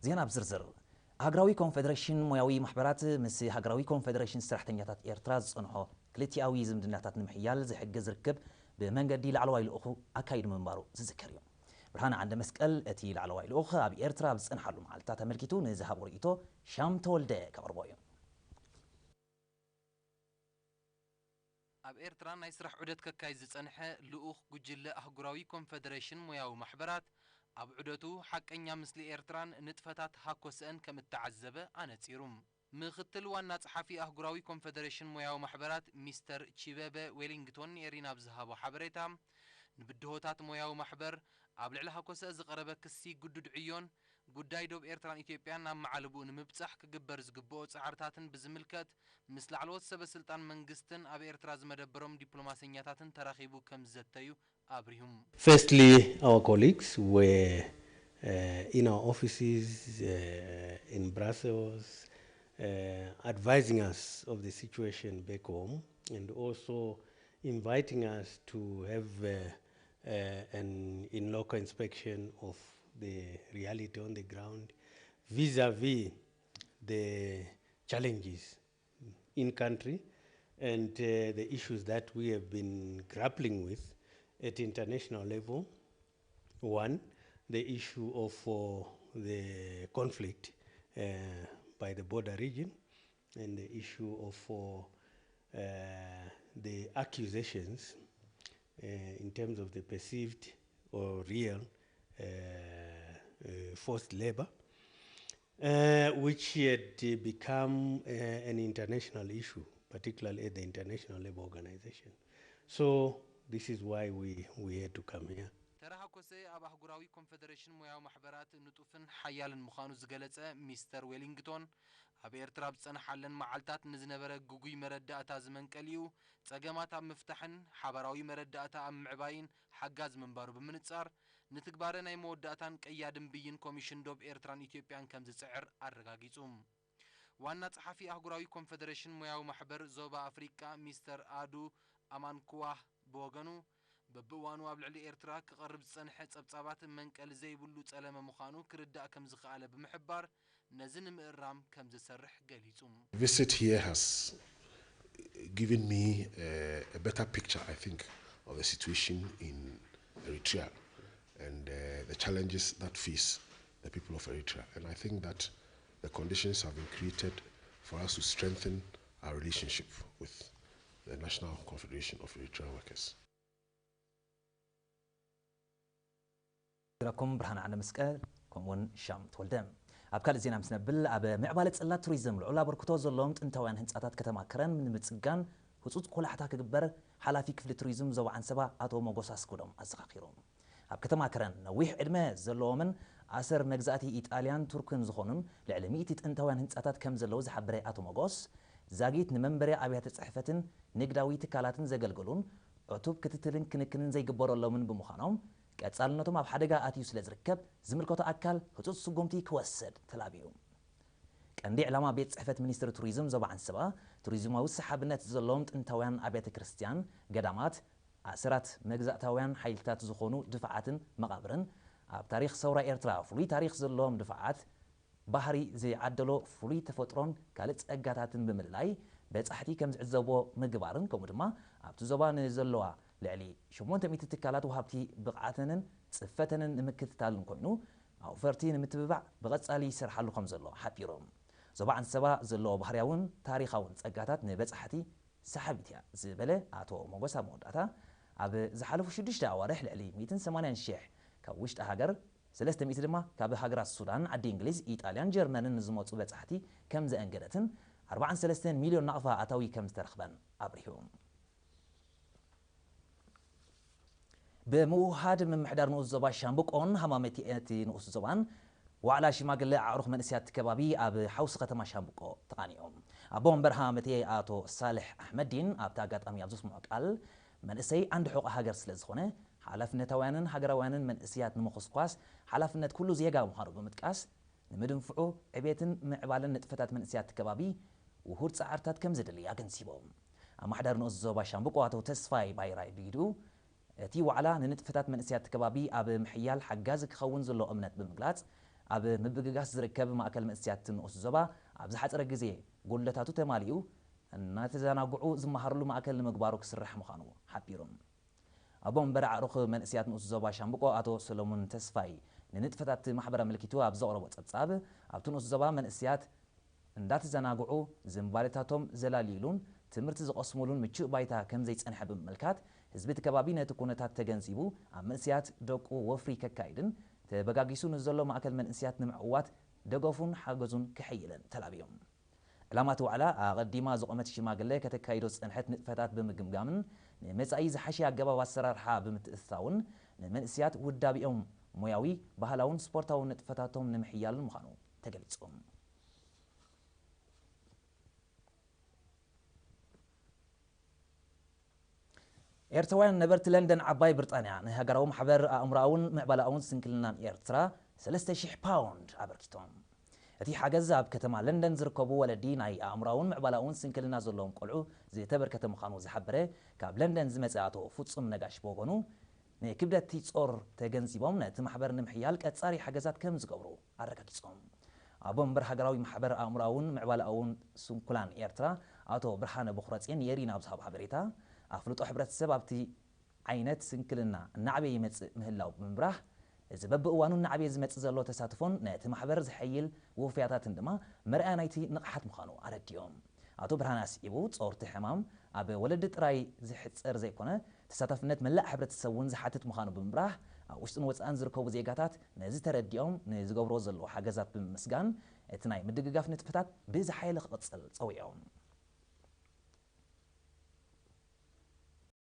ዜና ብዝርዝር። ሃገራዊ ኮንፌደሬሽን ሞያዊ ማሕበራት ምስ ሃገራዊ ኮንፌደሬሽን ሰራሕተኛታት ኤርትራ ዝጸንሖ ክልቲኣዊ ዝምድናታት ንምሕያል ዝሕግዝ ርክብ ብመንገዲ ላዕለዋይ ልኡኹ ኣካይዱ ምንባሩ ዝዝከር እዩ። ብርሃነ ዓንደ መስቀል እቲ ላዕለዋይ ልኡኽ ኣብ ኤርትራ ኣብ ዝጸንሓሉ መዓልትታት ኣመልኪቱ ንዝሃቦ ርእይቶ ሻም ተወልደ ከቕርቦ እዩ። ኣብ ኤርትራ ናይ ስራሕ ዑደት ከካይድ ዝጸንሐ ልኡኽ ጉጅለ ኣህጉራዊ ኮንፌደሬሽን ሞያዊ ማሕበራት፣ ኣብ ዑደቱ ሓቀኛ ምስሊ ኤርትራን ንጥፈታት ሃኮሰአን ከም እተዓዘበ ኣነጺሩ። ምኽትል ዋና ጸሓፊ ኣህጉራዊ ኮንፌደሬሽን ሞያዊ ማሕበራት ሚስተር ቺበበ ዌሊንግቶን ንኤሪና ኣብ ዝሃቦ ሓበሬታ፣ ንብድሆታት ሞያዊ ማሕበር ኣብ ልዕሊ ሃኮሰ ዝቐረበ ክሲ ግዱድ ዕዮን ጉዳይ ዶብ ኤርትራን ኢትዮጵያን ናብ መዓልብኡ ንምብጻሕ ክግበር ዝግብኦ ጻዕርታትን ብዝምልከት ምስ ላዕለዎት ሰበ ስልጣን መንግስትን ኣብ ኤርትራ ዝመደበሮም ዲፕሎማሰኛታትን ተራኺቡ ከም ዝዘተዩ ኣብሪሁም። Firstly, our colleagues were uh, in our offices uh, in Brussels, uh, advising us of the situation back home and also inviting us to have uh, uh, an in loco inspection of the reality on the ground vis-a-vis the challenges in country and uh, the issues that we have been grappling with at international level. One, the issue of uh, the conflict uh, by the border region and the issue of uh, uh, the accusations uh, in terms of the perceived or real uh, uh, forced labor, uh, which had uh, become uh, an international issue, particularly at the International Labour Organization. So this is why we, we had to come here. ተራ ሃኮሰ ኣብ ኣህጉራዊ ኮንፌደሬሽን ሞያዊ ማሕበራት ንጡፍን ሓያልን ምዃኑ ዝገለጸ ሚስተር ዌሊንግቶን፣ ኣብ ኤርትራ ኣብ ዝጸንሓለን መዓልታት ንዝነበረ ግጉይ መረዳእታ ዝመንቀሊኡ ጸገማት ኣብ ምፍታሕን ሓባራዊ መረዳእታ ኣብ ምዕባይን ሓጋዝ ምንባሩ ብምንጻር፣ ንትግባረ ናይ መወዳእታን ቀያድን ብይን ኮሚሽን ዶብ ኤርትራን ኢትዮጵያን ከም ዝጽዕር ኣረጋጊጹ። ዋና ጸሓፊ ኣህጉራዊ ኮንፌደሬሽን ሞያዊ ማሕበር ዞባ ኣፍሪቃ ሚስተር ኣዱ ኣማንኩዋህ ብወገኑ፣ በብእዋኑ ኣብ ልዕሊ ኤርትራ ክቐርብ ዝጸንሐ ጸብጻባት መንቀሊ ዘይብሉ ጸለመ ምዃኑ ክርዳእ ከም ዝኸኣለ ብምሕባር፣ ነዚ ንምእራም ከም ዝሰርሕ ገሊጹ። Visit here has given me a, a better picture, I think, of the situation in Eritrea and uh, the challenges that face the people of Eritrea. And I think that the conditions have been created for us to strengthen our relationship with the National Confederation of Eritrean Workers. ግራኩም ብርሃን ዓንደ መስቀል ከምኡውን ሻም ተወልደ። ኣብ ካልእ ዜና ምስ ነብል፣ ኣብ ምዕባለ ጽላት ቱሪዝም ልዑል ኣበርክቶ ዘለዎም ጥንታውያን ህንጻታት ከተማ ከረን ንምጽጋን ህጹጽ ቆላሕታ ክግበር ሓላፊ ክፍሊ ቱሪዝም ዞባ ዓንሰባ ኣቶ ሞጎስ ኣስጉዶም ኣዘኻኺሩ። ኣብ ከተማ ከረን ነዊሕ ዕድመ ዘለዎምን ኣሰር መግዛእቲ ኢጣልያን ቱርክን ዝኾኑን ልዕሊ ሚእቲ ጥንታውያን ህንጻታት ከም ዘለዉ ዝሓበረ ኣቶ ሞጎስ፣ ዛጊት ንመንበሪ ኣብያተ ጽሕፈትን ንግዳዊ ትካላትን ዘገልግሉን ዕቱብ ክትትልን ክንክንን ዘይግበረሎምን ብምዃኖም፣ ቀጻልነቶም ኣብ ሓደጋ ኣትዩ ስለ ዝርከብ፣ ዝምልከቶ ኣካል ህጹጽ ስጉምቲ ክወስድ ተላብዩ። ቀንዲ ዕላማ ቤት ጽሕፈት ሚኒስትሪ ቱሪዝም ዞባ ዓንሰባ፣ ቱሪዝማዊ ሰሓብነት ዘለዎም ጥንታውያን ኣብያተ ክርስትያን፣ ገዳማት፣ ኣሰራት መግዛእታውያን ሓይልታት ዝኾኑ ድፋዓትን መቓብርን፣ ኣብ ታሪኽ ሰውራ ኤርትራ ፍሉይ ታሪኽ ዘለዎም ድፋዓት፣ ባህሪ ዝዓደሎ ፍሉይ ተፈጥሮን ካልእ ጸጋታትን ብምልላይ በጻሕቲ ከም ዝዕዘብዎ ምግባርን፣ ከምኡ ድማ ኣብቲ ዞባ ንዘለዋ ልዕሊ ሸሞንተ ሚእቲ ትካላት ወሃብቲ ብቕዓተንን ጽፈተንን ንምክትታልን ኮይኑ፣ ኣውፈርቲ ንምትብባዕ ብቐጻሊ ይሰርሓሉ ከም ዘሎ ሓቢሩ። ዞባ ዓንሰባ ዘለዎ ባህርያውን ታሪኻውን ጸጋታት ንበጻሕቲ ሰሓቢት እያ ዝበለ ኣቶ ሞጎስ ኣብ መወዳእታ፣ ኣብ ዝሓለፉ ሽዱሽተ ኣዋርሕ ልዕሊ ሚእትን ሰማንያን ሺሕ ካብ ውሽጢ ሃገር፣ ሰለስተ ሚእቲ ድማ ካብ ሃገራት ሱዳን፣ ዓዲ እንግሊዝ፣ ኢጣልያን ጀርመንን ንዝመጹ በጻሕቲ ከም ዘእንገደትን ኣርባዓን ሰለስተን ሚልዮን ናቕፋ ኣታዊ ከም ዝተረኽበን ኣብሪሁ። ብምውህሃድ ምምሕዳር ንኡስ ዞባ ሻምብቆን ሃማመቲ እቲ ንኡስ ዞባን ዋዕላ ሽማግለ ኣዕሩኽ መንእሰያት ከባቢ ኣብ ሓውሲ ከተማ ሻምብቆ ተቓኒዑ። ኣቦ ወንበር ሃማመቲ ኣቶ ሳልሕ ኣሕመዲን ኣብቲ ኣጋጣሚ ኣብ ዘስምዖ ቃል፣ መንእሰይ ዓንዲ ሕቖ ሃገር ስለ ዝኾነ፣ ሓላፍነታውያንን ሃገራውያንን መንእሰያት ንምኹስኳስ ሓላፍነት ኩሉ ዜጋ ምዃኑ ብምጥቃስ፣ ንምድንፍዑ ዕቤትን ምዕባለን ንጥፈታት መንእሰያት ከባቢ ውሁድ ጻዕርታት ከም ዘድሊ ኣገንዚቦም። ኣማሕዳሪ ንኡስ ዞባ ሻምብቆ ኣቶ ተስፋይ ባይራይ ብኢዱ፣ እቲ ዋዕላ ንንጥፈታት መንእሰያት ከባቢ ኣብ ምሕያል ሓጋዚ ክኸውን ዘሎ እምነት ብምግላጽ፣ ኣብ ምብግጋስ ዝርከብ ማእከል መንእሰያት ንኡስ ዞባ ኣብ ዝሓጸረ ግዜ ጎድለታቱ ተማሊኡ እናተዘናግዑ ዝመሃርሉ ማእከል ንምግባሩ ክስራሕ ምዃኑ ሓቢሩ። ኣቦ መንበር ኣዕሩኽ መንእሰያት ንኡስ ዞባ ሻምብቆ ኣቶ ሰሎሙን ተስፋይ ንንጥፈታት ማሕበር ኣመልኪቱ ኣብ ዘቕረቦ ጸብጻብ፣ ኣብቲ ንኡስ ዞባ መንእሰያት እንዳተዘናግዑ ዝንባሌታቶም ዘላልዩሉን ትምህርቲ ዝቐስሙሉን ምቹእ ባይታ ከም ዘይጸንሐ ብምምልካት፣ ህዝቢ እቲ ከባቢ ነቲ ኩነታት ተገንዚቡ ኣብ መንእሰያት ደቁ ወፍሪ ከካይድን ተበጋጊሱ ንዘሎ ማእከል መንእሰያት ንምዕዋት ደገፉን ሓገዙን ከሐይልን ተላብዮም። ዕላማ እቲ ዋዕላ ኣቐዲማ ዝቖመት ሽማግለ ከተካይዶ ዝጸንሐት ንጥፈታት ብምግምጋምን ንመጻኢ ዝሓሸ ኣገባብ ኣሰራርሓ ብምትእትታውን ንመንእሰያት ውዳቢኦም ሞያዊ፣ ባህላውን ስፖርታውን ንጥፈታቶም ንምሕያልን ምዃኑ ተገሊጹ። ኤርትራውያን ነበርቲ ለንደን ዓባይ ብሪጣንያ ንሃገራዊ ማሕበር ኣእምሮኣውን ምዕባለኣውን ስንክልናን ኤርትራ ሰለስተ ሽሕ ፓውንድ ኣበርኪቶም። እቲ ሓገዝ ኣብ ከተማ ለንደን ዝርከቡ ወለዲ ናይ ኣእምሮኣውን ምዕባለኣውን ስንክልና ዘለዎም ቆልዑ ዝተበርከተ ምዃኑ ዝሓበረ ካብ ለንደን ዝመጸ ኣቶ ፍጹም ነጋሽ ብወገኑ፣ ንክብደት እቲ ጾር ተገንዚቦም ነቲ ማሕበር ንምሕያል ቀጻሪ ሓገዛት ከም ዝገብሩ ኣረጋጊጾም። ኣቦ መንበር ሃገራዊ ማሕበር ኣእምሮኣውን ምዕባለኣውን ስንኩላን ኤርትራ ኣቶ ብርሃነ ቦኽረጼን የሪና ኣብ ዝሃቦ ሓበሬታ፣ ኣፍልጦ ሕብረተሰብ ኣብቲ ዓይነት ስንክልና እናዕበየ ይመጽእ ምህላው ብምብራህ፣ እዚ በብእዋኑ እናዕበየ ዝመጽእ ዘሎ ተሳትፎን ነቲ ማሕበር ዘሐይል ውፍያታትን ድማ መርኣያ ናይቲ ንቕሓት ምዃኑ ኣረዲኦም። ኣቶ ብርሃነ ኣስዒቡ፣ ጾርቲ ሕማም ኣብ ወለዲ ጥራይ ዝሕጸር ዘይኮነ፣ ተሳታፍነት መላእ ሕብረተሰብ እውን ዝሓትት ምዃኑ ብምብራህ፣ ኣብ ውሽጥን ወጻእን ዝርከቡ ዜጋታት ነዚ ተረዲኦም ንዝገብርዎ ዘለዉ ሓገዛት ብምምስጋን፣ እቲ ናይ ምድግጋፍ ንጥፈታት ብዝሓየለ ክቕጽል ጸዊዖም።